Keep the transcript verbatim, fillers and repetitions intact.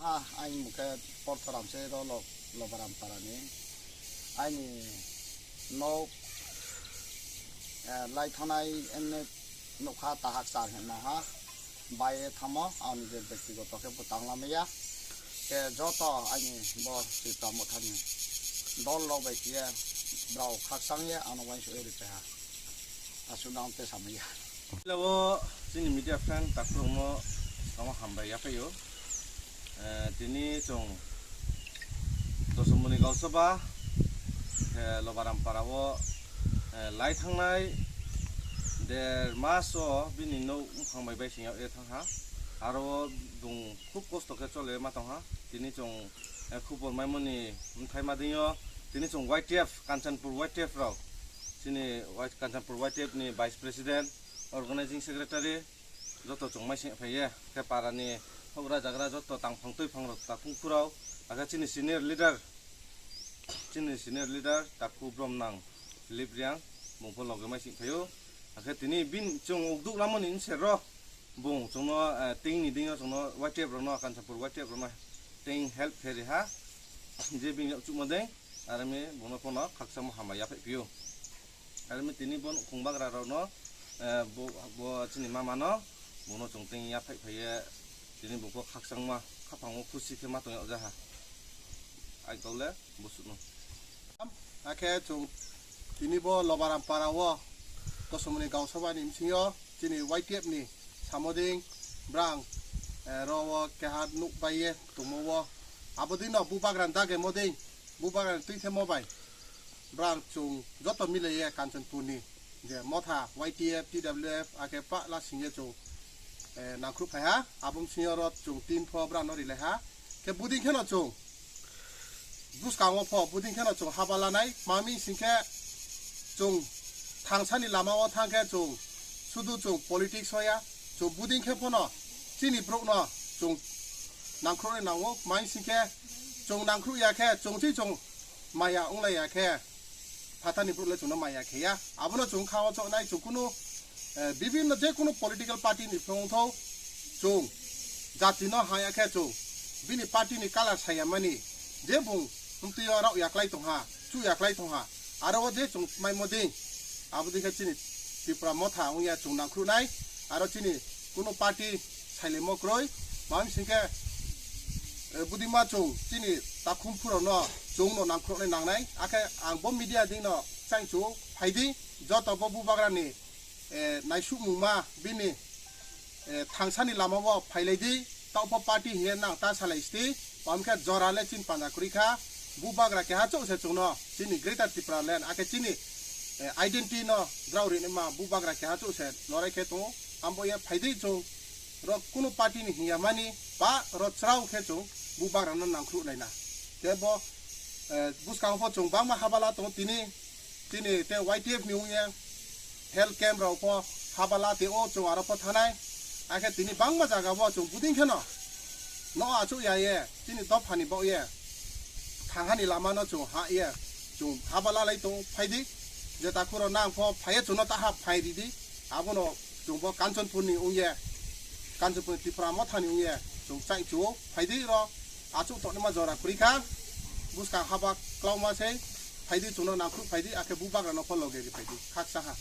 Ah, aini mung khe Porthoram se ro lo, Lobaram para ni. Aini nok, eh, lai thanai enne nokha tahak char hinma ha. Bai thamo, ani je bektigoto khe bwtang lamaya. Khe joto aini bo Tipra Motha ni dol rok bai khe brao khakchang ya, ano uansuk ri pe ha. Aswk nang te samaya. Hello, chini media friend takhurokno tamo hambai yaphaio. Eh, tini chwng Dosomoni Gausaba, eh, Lobaram para o, eh, lai thangnai der mas o bini nok buphang bai bai sing yag ye thang ha. Aro bung khub kosto khe chole ma tong ha. Tini chwng, eh, khubor maimoni bwthai ma ding yo. Tini chwng Y T F, Kanchanpur Y T F rok. Chini Y-, Kanchanpur Y T F ni Vice President, Organizing Secretary, joto chwng mai sing phai ye. Khe para ni houhgra jagra joto tangphang twiphang rok takhung khurao. Akhe chini senior leader, chini senior leader takhu Bromnang Philip Riang, bung pho loge mai sing phaio. Akhe tini bin chwng ugduk lamoni nser rok. Bung chwngno, eh, ting ni ding o chwngno Y T F rokno, Kanchanpur Y T F rokno ting help khe ri ha. Je bini yag chukma deng, arami bungno phono khakchangma hambai yaphai phio. Arami tini bo nukhung bagra rokno, eh, bo, bo chini mama no, bungno chwng ting yaphai phai ye, tini bung pho khakchangma, khapang o khusi khe ma tong yag ja ha. Ai kau le, busuk no. Akhe chwng tini bo Lobaram para o Dosomoni Gausaba ni bisingo chini Y T F ni samoding brang, eh, ro o keha nuk bai ye tongmo o. Abo dino bubagra ni dage moding, bubagra ni twi themo bai brang chwng joto mile ye Kanchanpur ni je motha Y T F, T W F, akhe pa la sing ye chwng, eh, nangkhrup phai ha. Abo bisingo ro chwng tin pho brang no ri lai ha. Khe buding kheno chwng bwskango pho buding kheno chwng haba lanai, mami sing khe chwng thangsani lama o thang khe chwng sudu chwng politics o ya, chwng buding khe phono chini borok no chwng nangkhruh nai nango, mai sing khe chwng nangkhruh ya khe chwng chi chwng maya wng lai ya khe phatarni borok le chwngno maya khe ya. Abono chwng kha o choknai chwng kunu, eh, bibinno je kunu political party ni phrwng thok chwng jati no ha ya khe chwng bini party ni colour saya mani je bung mtwi o rok yaklai tong ha, chu yaklai tong ha, aro o je chwng mai mo ding abo dikhe chini Tipra Motha wng ya chwng nangkhruh nai, aro chini kunu party sailemo kwrwi, mami sing khe, eh, budima chwng chini takhum phuro no chwng no nangkhruh nai nangnai, akhe ang bo media ding no chang chu phai di, joto bo bubagra ni, eh, naisukmung ma bini, eh, thangsani lama o phai lai di, tao pho party hiye nang ta salai sti, pam khe jora le chin panda kwrwi kha, bubagra keha chouh se chwng no chini Greater Tipraland, akhe chini, eh, identity no drao ri ma bubagra keha chouh se lorai khe tongo, ambo ye phai di chwng. Rok kunu party ni hiya mani ba rok chwrao khe chwng bubagra no nangkhruh nai na. Khe bo, eh, bwskango pho chwng bangma habala tongo tini, tini te Y T F ni wngya health camp rok pho habala te o chwng aro pho thanai. Akhe tini bangma jaga bo chwng buding kheno no achuk ya ye tini dopha ni bo ye thangha ni lama no chwng ha ye chwng habala lai tong phai di. Je takhuro nang pho phai ye chwng no ta ha phai ri di. Abono chwng bo Kanchanpur ni wngye, Kanchanpur ni Tipra Motha ni wngye chwng chai chuo phai di ro achuk tongnaima jora kwrwi kha. Bwskang haba klauma se phai di chwngno nangkhruh phai di, akhe bubagra no pho loge ri phai di khaksa ha.